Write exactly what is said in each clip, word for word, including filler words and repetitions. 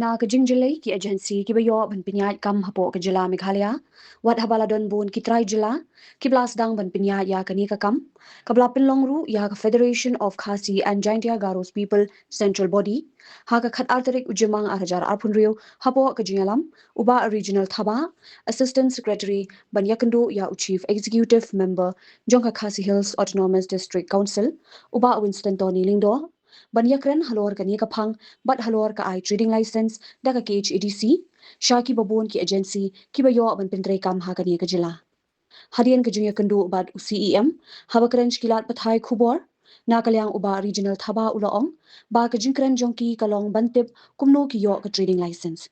Ka jingjyllei ki agency kiba ïoh ban pynïaid kam hapoh ka jylla Meghalaya, wat haba la don bun ki trai jylla kiba la sdang ban pynïaid ïa kane ka kam, kaba la pynlong ruh ïa ka Federation of Khasi and Jaintia Garos People Central Body, ha ka khatar tarik u Jymmang ar hajar arphew hynriew, hapoh ka jingïalam u Bah Reginald Thabah, Assistant Secretary ban ïakynduh ïa u Chief Executive Member jong ka Khasi Hills Autonomous District Council, u Bah Winston Tony Lyngdoh, ban ïakren halor kane ka phang bad halor ka ai trading license da ka K H A D C sha kiba bun ki agency kiba ïoh ban pyntreikam ha kane ka jylla. Hadien ka jingïakynduh bad u C E M, haba kren sha ki lad pathai khubor, na ka liang u Bah Reginald Thabah u la ong ba ka jingkren jong ki ka long ban tip kumno ki ïoh ka trading license.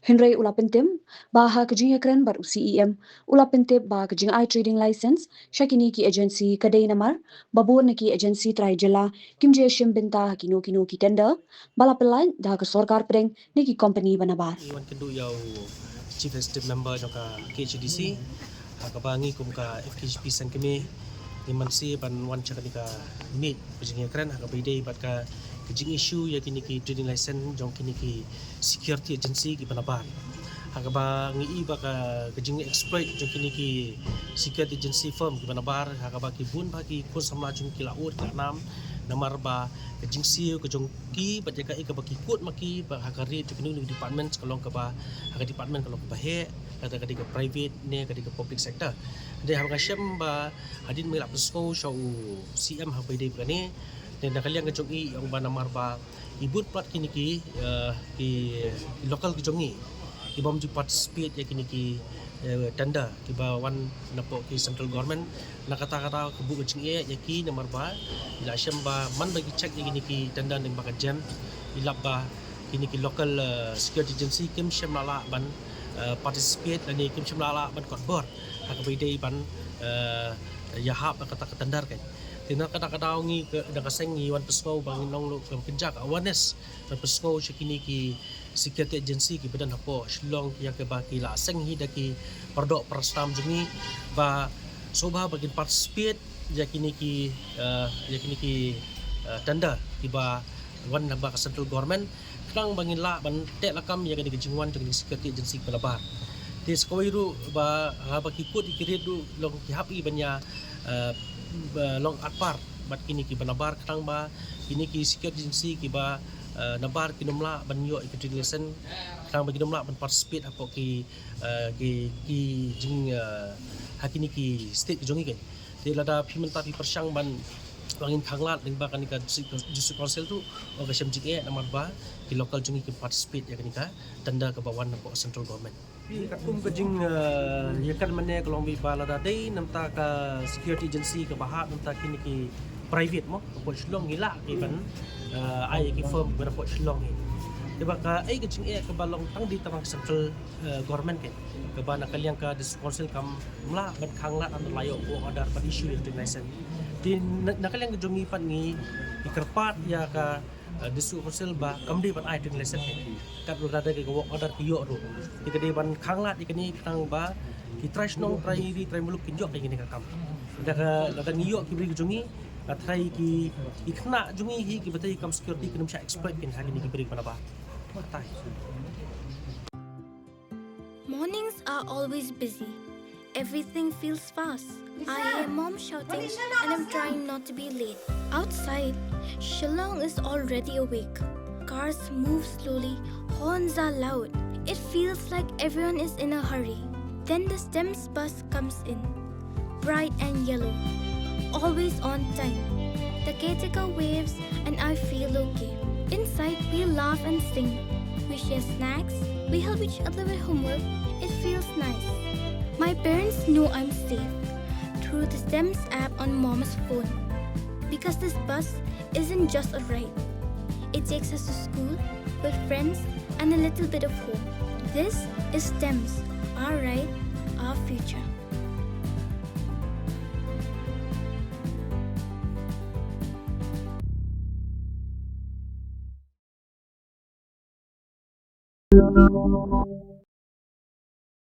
Hynrei u la pyntip ba ha ka jingïakren bad u C E M, u la pyntip ba ka jingai trading license sha kine ki agency ka dei namar ba bun na ki agency trai jylla kim ju shim bynta ha kino kino ki tender ba la pynlait da ka sorkar pdeng ne ki company ba nabar. Ngi wan kynduh ïa u Chief Executive Member jong ka K H A D C, ha kaba ngi kum ka F K J P Seng Kmie, ngi masi ban wan sha kane ka miet ka jingïakren ha kaba ïadei bad ka, ka jingissue ïa kine ki trading license jong kine ki security agency kiba nabar. Ha kaba ngi i ba ka, ka jingexploit jong kine ki security agency firm kiba nabar, ha kaba ki bun ba ki khun samla jong ki la ud ki la nam, namar ba ka jingsiew ka jong ki bad ïa kaei kaba ki kut ma ki ba ha ka rate jong kine ki department ka long kaba, ha ka department ka long kaba heh, lada ka dei ka private ne ka dei ka public sector. Dei haba nga shem ba hadien ba ngi la pynsngew sha u C M ha kaba ïadei bad kane, ne na ka liang ka jong i ong ba namar ba i bun pat kine ki, eh, ki local ki jong i, ki bym ju participate ïa kine ki, eh, tender kiba wan napoh ki central government. Na kata kata ka buh ka jingeh ïa ki namar ba i la shem ba man ba ki check ïa kine ki tender ne ba ka jem, i lap ba kine ki local, eh, security agency kim shym la lah ban, eh, participate lane kim shym la lah ban kot bor ha kaba ïadei ban, eh, ïahap ha kata ka tender kan. Te na kata ka daw ngi ka, na ka seng ngi wan pynsngew ba ngin long ruh ka kynja ka awareness ban pynsngew sha kine ki security agency kiba don hapoh Shillong ïa kaba ki la seng hi da ki paradoh parastam jong ngi ba sngewbha ba kin participate ïa kine ki, eh, ïa kine ki, eh, tender kiba wan na ba ka central government, khnang ba ngin lah ban teh lakam ïa kane ka jingwan jong kine ki security agency kiba nabar. Te sa kawei ruh ba haba ki kut ïa ki rate ruh long ki hap i ban ïa, eh, ba long atpar bad kine kiba nabar, khnang ba kine ki security agency kiba, eh, nabar kin ym lah ban ïoh ïa ki trading license, khnang ba kin ym lah ban participate hapoh ki, eh, ki, ki jing, eh, ha kine ki state ki jong ngi kan. Te lada phi mynta phi pyrshang ban, ba ngin khanglad lyngba kane ka district, district council ruh, ong ka shem jingeh namar ba ki local jong ngi kim participate ïa kane ka tender kaba wan napoh central government. Phi katkum ka jing, eh, ïa kan mane ka long ba lada dei na bynta ka security agency kaba hap na bynta kine ki private mo, hapoh Shillong ngi lah ki ban, eh, ai ki firm ba napoh Shillong hi. Te ba kaei ka jingeh kaba long tang dei tang ka central, eh, government kan, kaba na ka liang ka district council kam lah ban khanglad, ym lah ïoh work order ban issue ïa trading license. Te na, na ka liang ka jong ngi pat ngi, ngi kyrpad ïa ka, eh, district council ba kam dei ban ai trading license kan. Kat lada dei ka work order ki ïoh ruh. Te ka dei ban khanglad ïa kane khnang ba ki trai shnong, trai ri, trai muluk kin ïoh ïa kane ka kam. Lada ka, lada ngi ïoh ki briew ki jong ngi, ka trai ki, ki khynnah jong ngi hi kiba trei kam security kin ym shah exploit kin ha kine ki briew ba nabar. Batai. Mornings are always busy. Everything feels fast. I hear mom shouting and I'm trying not to be late. Outside, Shillong is already awake. Cars move slowly, horns are loud. It feels like everyone is in a hurry. Then the STEMS bus comes in. Bright and yellow. Always on time. The caretaker waves and I feel okay. Inside, we laugh and sing. We share snacks. We help each other with homework. It feels nice. My parents know I'm safe through the STEMS app on mom's phone. Because this bus isn't just a ride. It takes us to school, with friends, and a little bit of home. This is STEMS, our ride, our future.